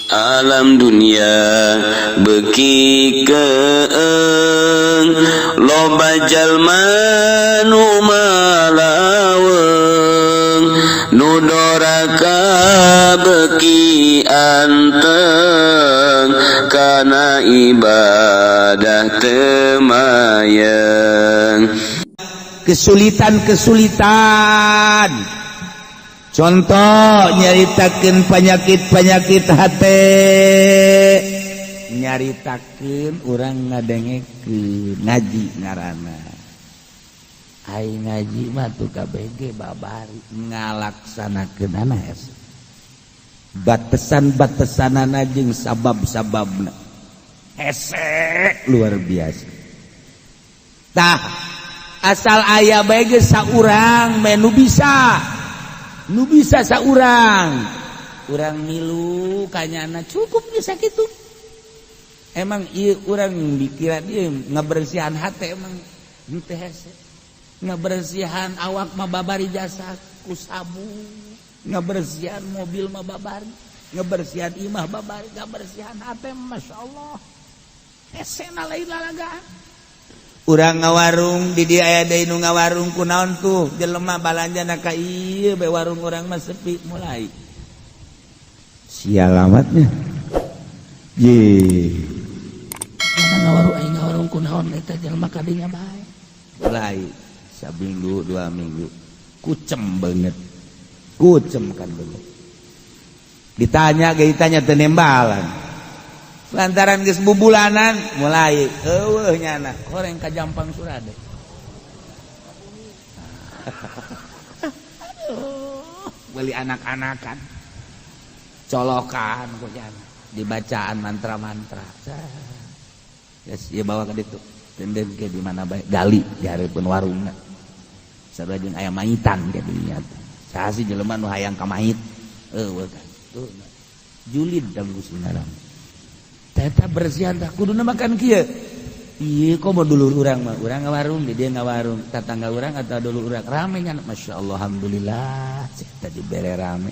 Alam dunia beuki keeng, loba jalma nu malaweung, nu doraka beuki anteng, kana ibadah teu mayeng. Kesulitan-kesulitan, contoh nyaritakan penyakit-penyakit hati, nyaritakan orang ngadengkeun ngaji, ngarana ai ngaji mah tuh KBG babari ngalaksanakeun hese, batesan-batesanana jeung sabab-sababna hese luar biasa. Tah, asal aya bae geus saurang me nu bisa, nu bisa saurang, urang milu kanyana cukup bisa gitu. Emang ieu urang dikira ieu ngabersihan hate, emang henteu hese. Ngabersihan awak mah babari jasa ku sabun, ngabersihan mobil mah babari, ngabersihan imah babari, ngabersihan hate Masya Allah hese na lain lalagaan. Urang ngawarung di dia, aya deui nu ngawarung, kunaon tuh jelema balanja na ka ieu be, warung urang mah sepi. Mulai sial amatnya ye. Mana ngawarung, aing ngawarung kunaon eta jelema kadinya bae. Mulai saminggu 2 minggu kucem banget, kucem kan banget. Ditanya ge ditanya teu nembalan, lantaran geus bubulanan mulai eueuh nyana Horeng ka Jampang Surade. Aduh, beli anak-anakan colokan ku nyana dibacaan mantra-mantra. Geus ieu bawa ka ditu denden ke di mana bae, gali di hareupeun warungna sarua jeung aya maitan ge dinya. Saha sih jelema nu hayang ka mait? Eueuh kan tuh julid da Gusti ngaran. Eta bersihan tah kuduna makan kieu. Ieu komo dulur urang mah, urang ngawarung di dia ngawarung, tatangga urang atau dulur urang rame nya, Masya Allah, alhamdulillah cek tadi bere rame.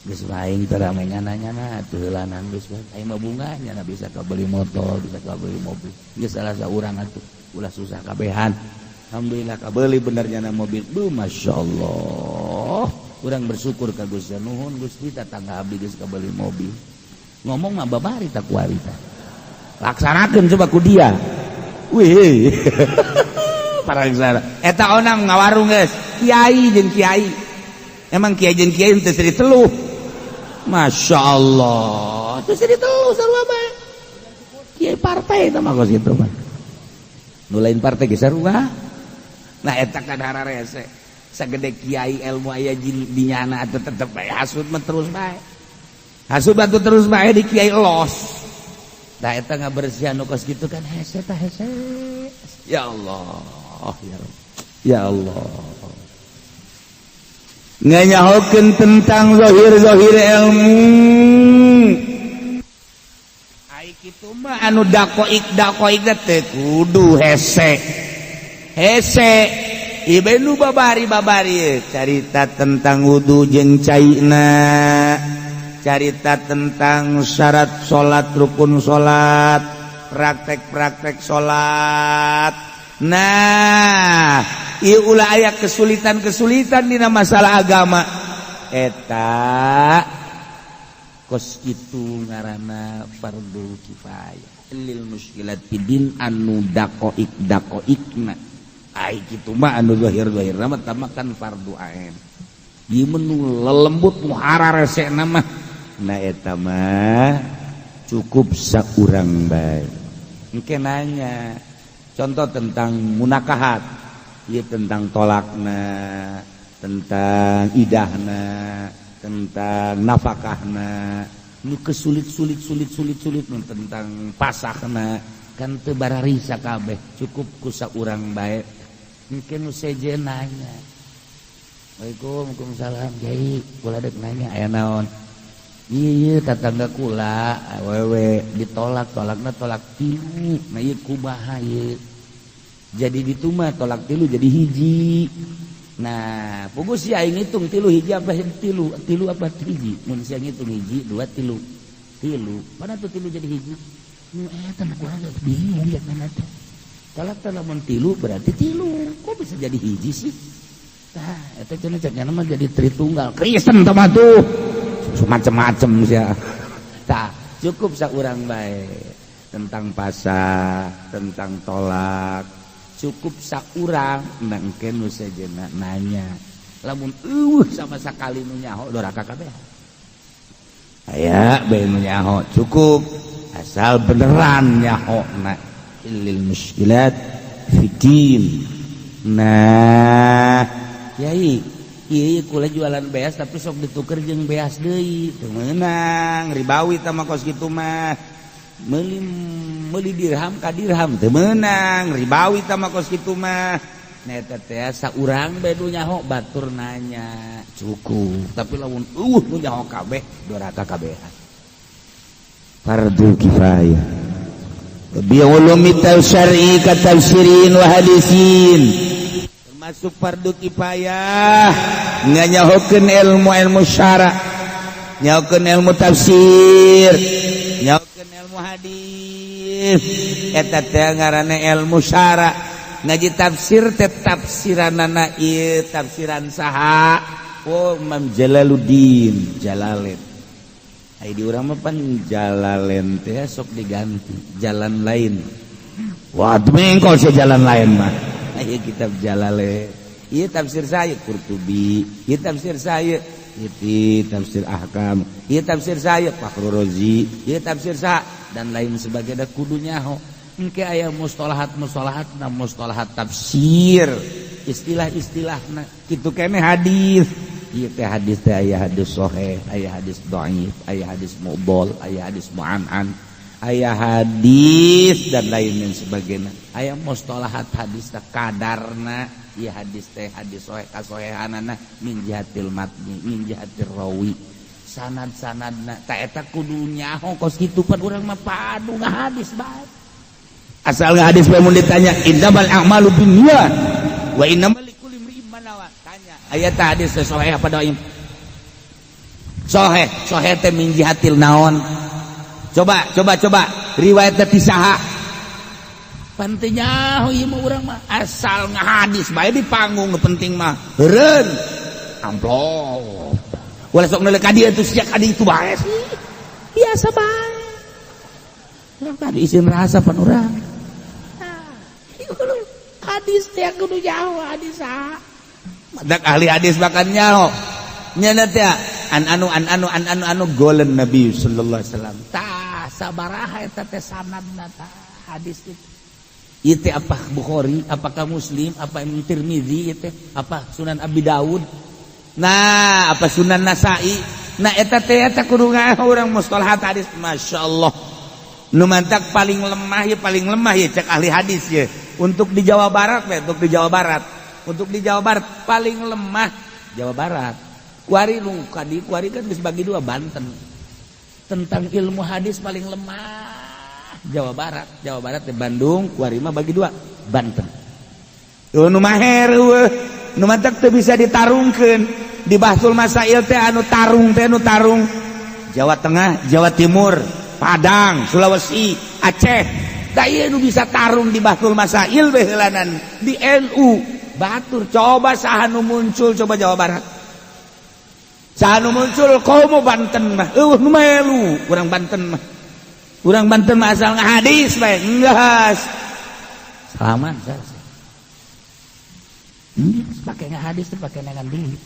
Geus aing teh rame nyana nyana atuh heulanan geus bae. Aing mah bunga nyana bisa kabeli motor, bisa kabeli mobil. Geus salah saurang atuh, ulah susah kabehan. Alhamdulillah kabeli bener nyana mobil. Duh, Masya Allah. Urang bersyukur ka Gusti, nuhun Gusti, tatangga abdi geus kabeli mobil. Ngomong mah babari tak kuari tah. Laksanakeun coba ku dia. Wih. Parangsara. Eta onang ngawarung geus. Kiai jeung kiai. Emang kiai jeung kiai teu seri teluh. Masya Allah. Teu seri teluh sarua bae. Kiai partai eta mah kos kitu mah. Nu lain partai ge sarua. Nah, eta kan hararese. Sagede kiai ilmu aya jin di nyana atuh tetep bae hasud mah terus bae. Hasud batu terus bae di kiai los. Nah, eta ngabersihan nu kos kitu kan hese tah hese. Ya Allah, ya Rabb. Ya Allah. Nganyahokeun tentang zahir-zahir ilmu. Ai kitu mah anu dakoik dakoik teh kudu hese. Hese ieu nu babari babari carita tentang wudu jeung caina, carita tentang syarat salat, rukun salat, praktek-praktek salat. Nah, ieu ulah aya kesulitan-kesulitan dina masalah agama eta kos kitu ngaranna fardu kifayah lil muskilati din anu dakoik dakoikna. Ai kitu mah anu zahir-zahir mah kan fardu ain. Ieu mah lelembut nu hararesena mah. Nah, eta mah cukup saurang bae. Engke nanya contoh tentang munakahat, ieu tentang tolakna, tentang idahna, tentang nafakahna, nu kesulit sulit sulit sulit sulit nu tentang pasakna kan teu bararisa kabeh, cukup ku saurang bae. Engke nu sejen nanya, "Assalamualaikum." "Waalaikumsalam, Kiai, kula dek nanya." "Aya naon?" "Iya, tetangga kula awewe ditolak, tolakna tolak tilu. Nah, ieu kumaha ieu? Jadi ditu mah tolak tilu jadi hiji. Nah, puguh si aing ngitung tilu hiji apa tilu tilu apa hiji? Mun sia ngitung hiji dua tilu." Tilu, pada tuh tilu jadi hiji. Nu eta mah kurang bingung ya mana teh. Talak teh lamun tilu berarti tilu. Kok bisa jadi hiji sih? Tah, eta cenah cek mah jadi tritunggal. Kristen teh mah tuh. Macem-macem sia. Tah, cukup saurang bae tentang pasah, tentang tolak. Cukup saurang nangke nu sejenna nanya. Lamun eueuh sama sakali nu nyaho doraka kabeh. Aya bae nu nyaho cukup asal beneran nyaho na lil muskilat fiddin. Nah, kiai ieu kula jualan beas tapi sok dituker jeung beas deui teu meunang ribawi tah mah kos kitu mah. Meuli meuli dirham ka dirham teu meunang ribawi tah mah kos kitu mah. Nah eta teh saurang bae nu nyaho batur nanya cukup tapi lamun eueuh nu nyaho kabeh doraka kabehan. Fardu kifayah bi ulumi syar'i ka tafsirin wa hadisin termasuk fardu kifayah nganyahokeun ilmu-ilmu syara, nyahokeun ilmu tafsir, nyahokeun ilmu hadis. Eta teh ngaranna ilmu syara. Ngaji tafsir teh tafsiranana ieu tafsiran saha? Oh, Imam Jalaluddin Jalalain. Ai di urang mah pan Jalalain teh sok diganti jalan lain. Wah, mengkol sih jalan lain mah. Ieu kitab Jalalain. Ieu tafsir saya Qurtubi, ieu tafsir saya itu tafsir ahkam, ieu tafsir saya Fakhrur Razi, ieu tafsir sa dan lain sebagainya kudu nyaho. Engke aya mustalahat mustalahat na mustalahat tafsir, istilah-istilahna kitu keneh hadis. Ieu teh hadis teh aya hadis sahih, aya hadis dhaif, aya hadis mudhal, aya hadis mu'an'an, aya hadis dan lain lain sebagainya. Aya mustalahat hadis teh kadarna, ieu hadis teh hadis sahih kasahihanana min jihatil matni, min jihatir rawi. Sanad-sanadna ta eta kudu nyaho kos kitu pan urang mah padu ngahadis bae. Asal hadis bae mun ditanya innamal a'malu binniyat wa innamal likulli imri'in ma nawa. Tanya aya tah hadis teh sahih apa dhaif? Sahih, sahih teh min jihatil naon? Coba coba coba riwayat teh ti saha? Pan teu nyaho ieu mah urang mah asal ngahadis bae di panggung nu penting mah heureun amplop. Ulah sok neuleuh ka dieu tuh sia ka ditu bae sih. Biasa bae. Urang tadi isin rasa pan urang. Hadis teh kudu nyaho hadis saha? Madak ahli hadis bahkan nyaho. Nya teh an anu an anu an anu anu golen Nabi sallallahu alaihi wasallam. Tah sabaraha eta teh sanadna tah hadis itu. Ieu teh apa Bukhari, apakah Muslim, apa Imam Tirmizi ieu teh, apa Sunan Abi Dawud. Nah, apa Sunan Nasai. Nah eta teh eta kudu ngaho urang mustalahat hadis masyaallah. Nu mantak paling lemah ya cek ahli hadis ya. Untuk di Jawa Barat we, untuk di Jawa Barat. Untuk di Jawa Barat paling lemah Jawa Barat. Kuari nu kadi kuari kan geus bagi dua Banten. Tentang ilmu hadis paling lemah Jawa Barat. Jawa Barat di Bandung, kuari mah bagi dua Banten. Nu maher eueuh, nu mantak teu bisa ditarungkeun. Di Bahsul Masail teh anu tarung teh anu tarung Jawa Tengah, Jawa Timur, Padang, Sulawesi, Aceh. Da ieu nu bisa tarung di Bahsul Masail bae heulanan di NU. Batur coba saha nu muncul coba Jawa Barat. Saha nu muncul komo Banten mah eueuh nu melu urang Banten mah. Urang Banten mah asal ngahadis bae enggeus. Salaman saya. Pakai ngahadis teh pakai nengan duit.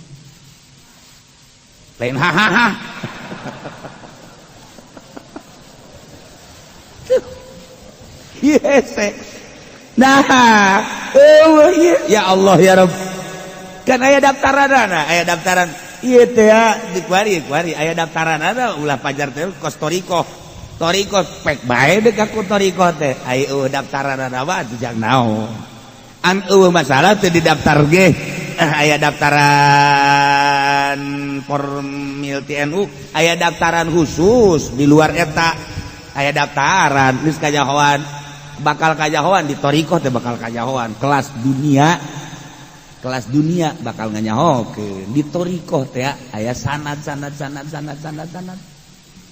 Lain hahaha. Yes. Nah, eueuh ya Allah ya Rabb. Kan aya daftaranana, aya daftaran. Ieu teh di kuari kuari aya daftaranana ulah pajar teh kos toriko. Toriko pek bae deuk aku toriko teh. Ai eueuh daftaranana mah atuh jang naon. An eueuh masalah teh didaftar ge. Aya daftaran formil TNU, aya daftaran khusus di luar eta. Aya daftaran geus kajahoan. Bakal kajahoan di toriko teh bakal kajahoan kelas dunia bakal nganyahokeun di toriko teh aya sanad sanad sanad sanad sanad sanad.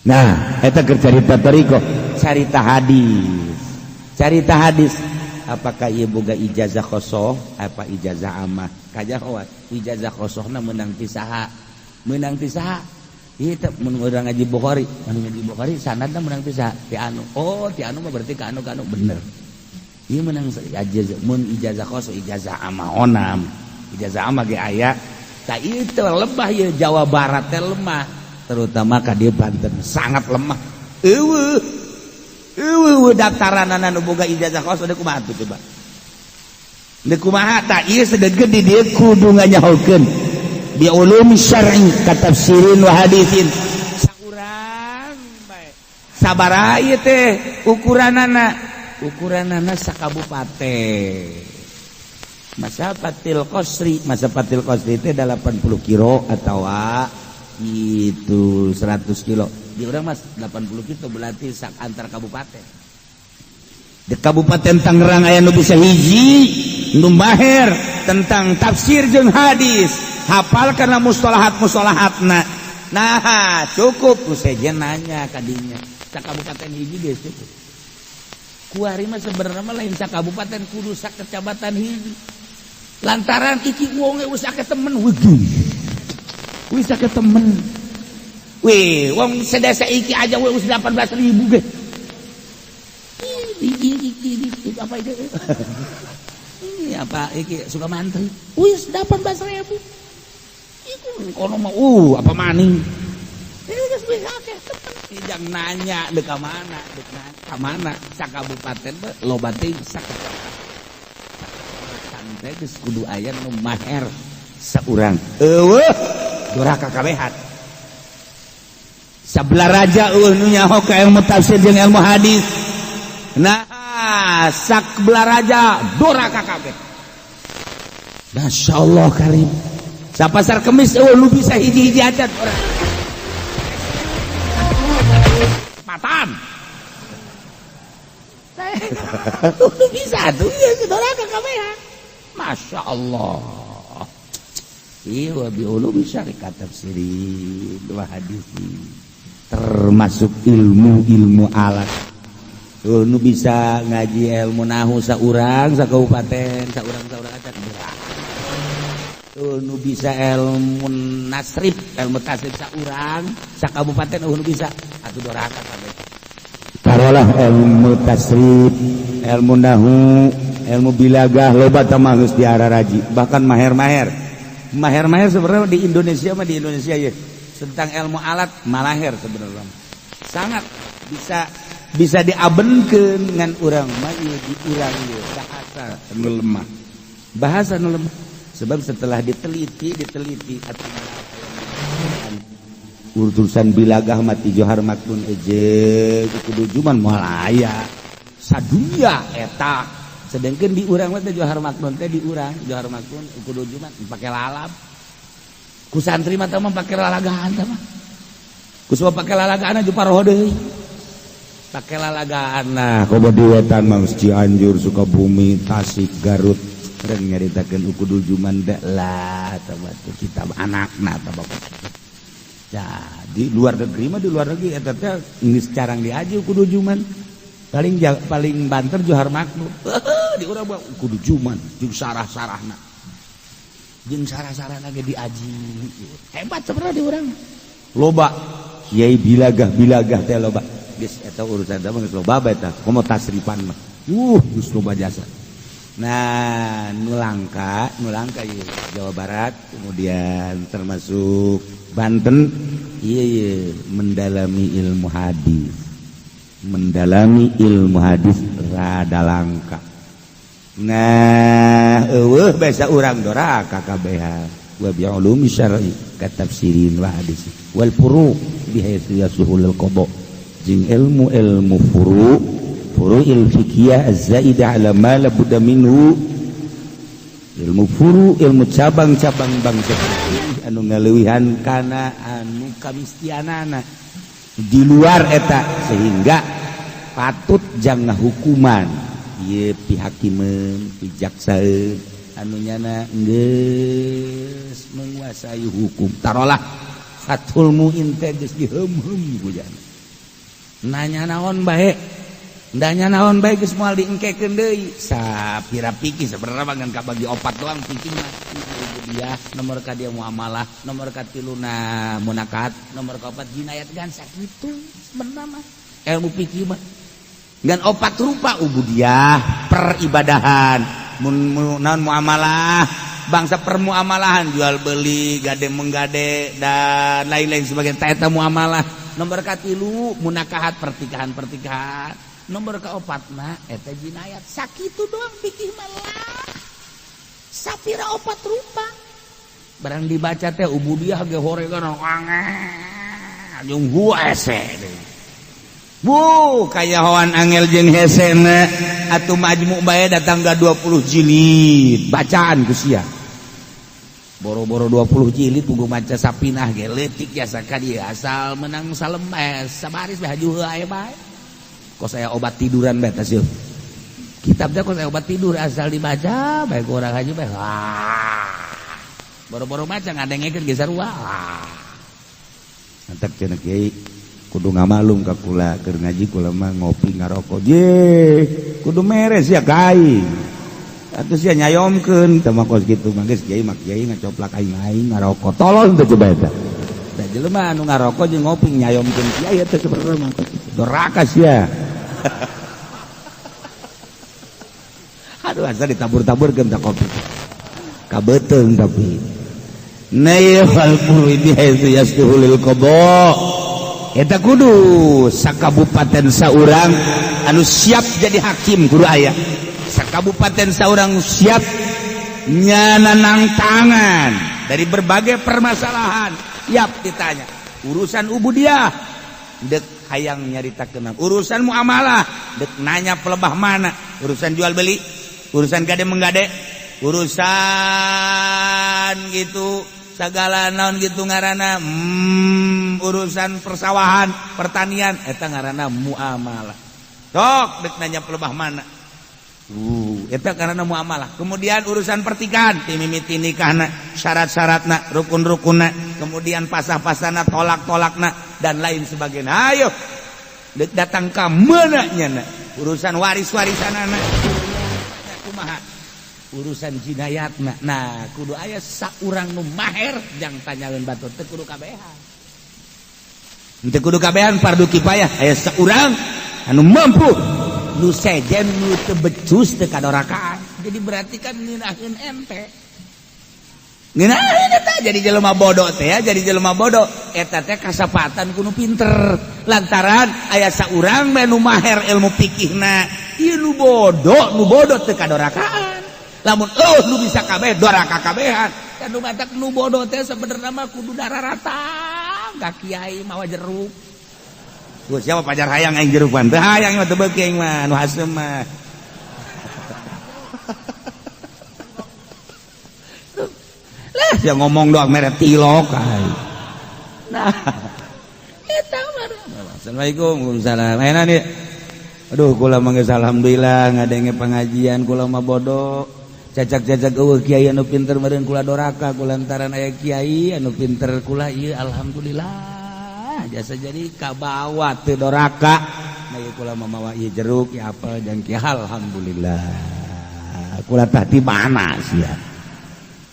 Nah, eta keur carita thariqoh, carita hadis. Carita hadis, apakah ieu boga ijazah khosoh apa ijazah amah? Kajahoan ijazah khosohna meunang ti saha? Meunang ti saha? Ieu teh mun urang ngaji Bukhari, mun ngaji Bukhari sanadna meunang ti saha? Ti anu. Oh, ti anu mah berarti ka anu, ka anu bener. Ieu meunang ijazah, mun ijazah khosoh, ijazah amah onam. Ijazah amah ge aya. Tah, ieu teh lemah ieu. Jawa Barat teh lemah, terutama ka dieu Banten sangat lemah. Eueuh eueuh daftaranana nu boga ijazah khosoh. Deuk kumaha tuh coba? Deuk kumaha? Tah, ieu sedengkeun di dieu kudu nganyahokeun bi ulum syar'i katafsirin wa haditsin. Saurang bae sabaraha ieu teh ukuranana? Ukuranana sakabupaten. Masafatil qasri, masafatil qasri teh 80 kilo atau itu 100 kilo. Di urang mas 80 kilo berarti sak antar kabupaten. Di Kabupaten Tangerang aya nu bisa hiji nu maher tentang tafsir jeung hadis, hafal karena mustalahat mustalahatna. Nah, cukup ku sejen nanya kadinya sak kabupaten hiji geus cukup. Kuari mah sebenarnya mah lain sak kabupaten, kudu sak kecamatan hiji, lantaran iki wonge wis akeh temen, wih wis akeh temen. Wih, wong sedesa iki aja wis 18.000 ge. Iki iki iki apa itu? Ini apa iki suka mantri. Wis 18.000. Iku kono mah apa maning. Ini geus wis akeh temen. Jangan nanya dek ka mana, dek ka mana, sak kabupaten loba teuing sak kecamatan teh geus kudu aya nu maher saurang. Eueuh, doraka kabehan. Sabelah raja eueuh nu nyaho ka ilmu tafsir jeung ilmu hadis. Nah, sak belah raja doraka kabeh. Masya Allah karim. Sapasar Kemis eueuh nu bisa hiji-hiji acan orang. Kesempatan. Nu bisa tuh ya doraka kabehan. Masya Allah. Iya, bi ulumi syarikat tafsirin wa hadisi, termasuk ilmu-ilmu alat. Nu bisa ngaji ilmu nahu saurang sakabupaten, saurang saurang acan berat. Nu bisa ilmu nasrif, ilmu tasrif saurang sakabupaten nu bisa atuh doraka kabeh. Tarolah ilmu tasrif, ilmu nahu, ilmu bilagah loba mah geus diararaji, bahkan maher-maher. Maher-maher sebenarnya di Indonesia mah, di Indonesia ya tentang ilmu alat malaher sebenarnya sangat bisa bisa diabenkeun dengan urang mah ieu. Di urang ieu bahasa nu lemah, bahasa nu lemah, sebab setelah diteliti diteliti urusan bilagah mati Johar Maknun eje kudu cuman moal aya sadunya eta. Sedangkan di urang mah teh Johar Maknun teh, di urang Johar Maknun kudu cuman pake lalap ku santri mah teh mah pake lalagaan teh mah ku sebab pake lalagaan aja paroho deui pake lalagaan. Nah, komo di wetan mah Cianjur, Sukabumi, Tasik, Garut, reng nyaritakeun ukudul juman da lah tah kitab anakna tah bapak. Jadi luar negeri mah, di luar negeri eta teh geus carang diaji kudu juman. Paling paling banter Johar Maknun. Di urang mah kudu juman jeung sarah-sarahna. Jeung sarah-sarahna ge diaji. Hebat sebenarnya di urang. Loba kiai bilagah bilagah teh loba. Geus eta urusan teh mah geus loba bae eta. Komo tasrifan mah. Geus loba jasa. Nah, nu langka, nu langka ieu Jawa Barat, kemudian termasuk Banten, iya, mendalami ilmu hadis. Mendalami ilmu hadis rada langka. Nah, eueuh biasa urang doraka kabehan. Wa bi ulumi syar'i katafsirin wa hadis wal furu bihaitsu yasuhul qada. Jeung ilmu-ilmu furu, furu'il fikih az-zaidah ala ma la budda minhu, ilmu furu, ilmu cabang-cabang bangsa anu ngaleuwihan kana anu kamistianana di luar eta, sehingga patut jangan hukuman ieu pihakimeun, pijaksaeun anu nyana geus menguasai hukum. Tarolah Fathul Muin teh geus diheum-heum ku jana. Nanya naon bae, nanya naon bae geus moal diengkekeun deui. Sapira pikir sebenarnya mah ngan kabagi opat doang pikir mah. Dia nomor ka dia muamalah, nomor ka tiluna munakat, nomor ka opat jinayat, gan sakitu sebenarnya mah. Ilmu pikir mah ngan opat rupa: ubudiyah, peribadahan, mun naon, muamalah, bangsa permuamalahan, jual beli, gade menggade, dan lain-lain sebagainya, eta muamalah. Nomor katilu munakahat, pertikahan pertikahan. Nomor keopatna eta jinayat. Sakitu doang pikir malah, sapira opat rupa. Barang dibaca teh ubudiyah ge horegan angel jeung hese. Bu, kayahoan angel jeung hesena atuh. Majmu bae datang ga 20 jilid bacaan ku sia. Boro-boro 20 jilid, tunggu maca Sapinah ge leutik jasa ka dia, asal menang salem sabaris bae haju aya bae. Kok saya obat tiduran bae tas kitab teh, kok saya obat tidur, asal dibaca bae ku urang haju bae. Wah, boro-boro maca, ngadengekeun ge sarua. Mantap cenah kiai, kudu ngamalum ka kula, keur ngaji kula mah ngopi ngarokok. Je kudu meres ya kai atuh sia nyayomkeun teh mah. Kos kitu mah geus kiai mah, kiai ngacoplak aing, aing ngarokok, tolol teh. Coba eta da jelema anu ngarokok jeung ngopi nyayomkeun kiai, eta sebenarnya mah doraka sia. Aduh, asa ditabur-taburkeun teh kopi ka beuteung. Tapi na wal furu bihaitsu yasluhu lil qada, eta kudu sakabupaten saurang anu siap jadi hakim, kudu aya sakabupaten saurang siap nyananang tangan dari berbagai permasalahan, siap ditanya urusan ubudiyah, dek hayang nyarita kenang urusan muamalah, dek nanya pelebah mana, urusan jual beli, urusan gade menggade, urusan gitu segala naon gitu ngarana, urusan persawahan, pertanian, eta ngaranna muamalah. Sok dek nanya pelebah mana, eta karena muamalah. Kemudian urusan pertikahan, timimiti nikahna, syarat-syaratna, rukun-rukunna, kemudian pasah-pasahna, tolak-tolakna, dan lain sebagainya. Ayo dek datang ka mana nya, urusan waris-warisan anak kumaha, urusan jinayatna. Nah, kudu aya saurang nu maher jang tanyaeun batur. Teu kudu kabehan, teu kudu kabehan, fardu kifayah. Aya saurang anu mampu, nu sejen, nu teu becus, teu kadorakaan. Jadi berarti kan ngeunaheun ente, ngeunaheun eta jadi jelema bodoh teh ya. Jadi jelema bodoh eta teh kasapatan ku nu pinter, lantaran aya saurang nu maher ilmu fikihna. Ieu nu bodoh, nu bodoh teu kadorakaan. Lamun oh nu bisa kabeh, doraka kabehan kan. Nu matak nu bodoh teh sebenarnya mah kudu rata ka kiai mawa jeruk. Tuh, siapa pajar hayang aing jerukan teu hayang mah, teu beuki aing mah nu haseum mah lah. Sia ngomong doang mere tilok ai. Nah, eta mah. Assalamualaikum. Waalaikumsalam. Ayeuna nih, aduh, kula mah geus alhamdulillah ngadenge pengajian. Kula mah bodoh, cacak-cacak eueuh kiai anu pinter, meureun kula doraka. Kulantaran aya kiai anu pinter, kula ieu alhamdulillah jasa jadi kabawa teu doraka. Nah, ieu kula mah mawa ieu jeruk ya, apel jang kiai. Alhamdulillah. Kula tah di mana sia?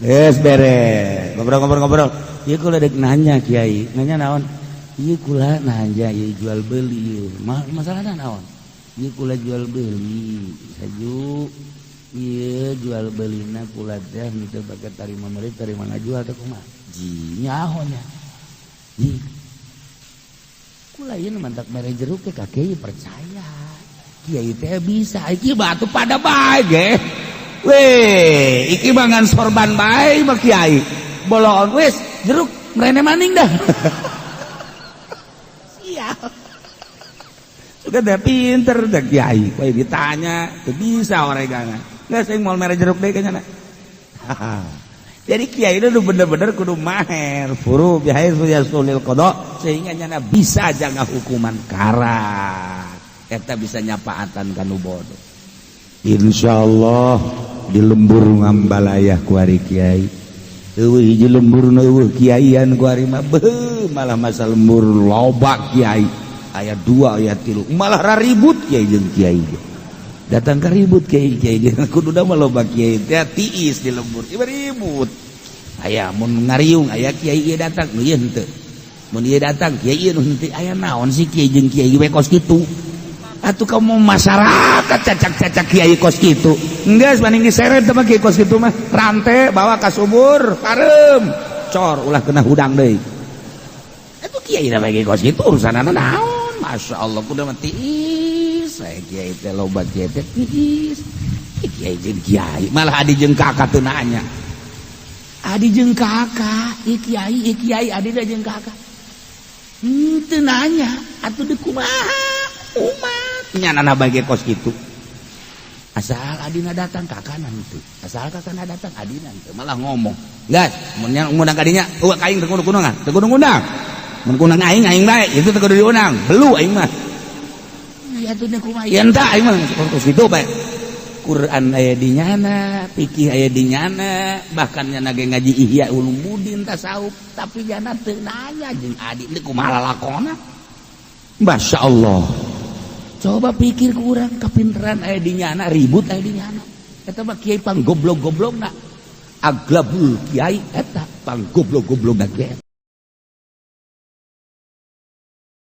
Geus beres ngobrol-ngobrol-ngobrol, ieu kula dek nanya kiai. Nanya naon? Ieu kula nanya ieu jual beli ieu masalahna naon? Ieu kula jual beli saju. Iya, jual belina kula teh teu pake tarima meuli tarima ngajual teh kumaha? Ji nyaho nya. Ji. Kula ieu mantak mere jeruk teh ka kiai, percaya. Kiai teh bisa, iki batu pada bae ge. Weh, iki mah ngan sorban bae mah kiai. Boloon wis jeruk merene maning dah. Sial. Suka dah pinter dah kiai. Weh, ditanya teu bisa oregangan. Nggak, saya mau merah jeruk deh kayaknya. Jadi kiai itu bener-bener kudu maher furu bihaitsu yasulil qada, sehingga nyana bisa jaga hukuman karat. Eta bisa nyapaatan kanu bodoh. Insyaallah di lembur ngambalayah kuari kiai. Eueuh hiji lembur, eueuh kiaian kuari mah, beuh, malah masa lembur loba kiai. aya dua, aya tilu, malah ribut kiai jeung kiai. Datang ke ribut kiai kiai jeung kudu mah loba kiai teh tiis di lembur, ieu ribut. Aya mun ngariung, aya kiai ieu datang, nu ieu henteu. Mun ieu datang, kiai ieu nu henteu. Aya naon sih kiai jeung kiai we kos kitu? Atuh kamu masyarakat cacak-cacak kiai kos kitu. Enggeus, banding diseret mah kiai kos kitu mah. Rante bawa ka subur, parem. Cor ulah kena hudang deui. Itu kiai na bagi kos kitu urusanana naon? Masya Allah, kudu mah tiis. Saya kiai teh loba kiai teh tiis. Kiai jeung kiai malah adi jeung kakak teu nanya. Adi jeung kakak, ieu kiai, ieu kiai adi da jeung kakak. Henteu nanya, atuh deuk kumaha? Umat nyanana bagi kos kitu. Asal adina datang, kakana henteu. Asal kakana datang, adina henteu. Malah ngomong. Geus, mun ngundang ka dinya, eueuh ka aing teu kudu kundangan, teu kudu ngundang. Mun ngundang aing, aing bae, itu teu kudu diundang. Belu aing mah. Ya atuh kumaha? Ya entah aing mah kos kitu bae. Quran aya di nyana, fikih aya di nyana, bahkan nyana ge ngaji Ihya Ulumuddin, tasawuf, tapi nyana teu nanya jeung adi deuk kumaha lalakona. Masya Allah. Coba pikir ku urang, kapinteran aya di nyana, ribut aya di nyana. Eta mah kiai pang goblok-goblokna. Aglabul kiai eta pang goblok-goblokna kiai.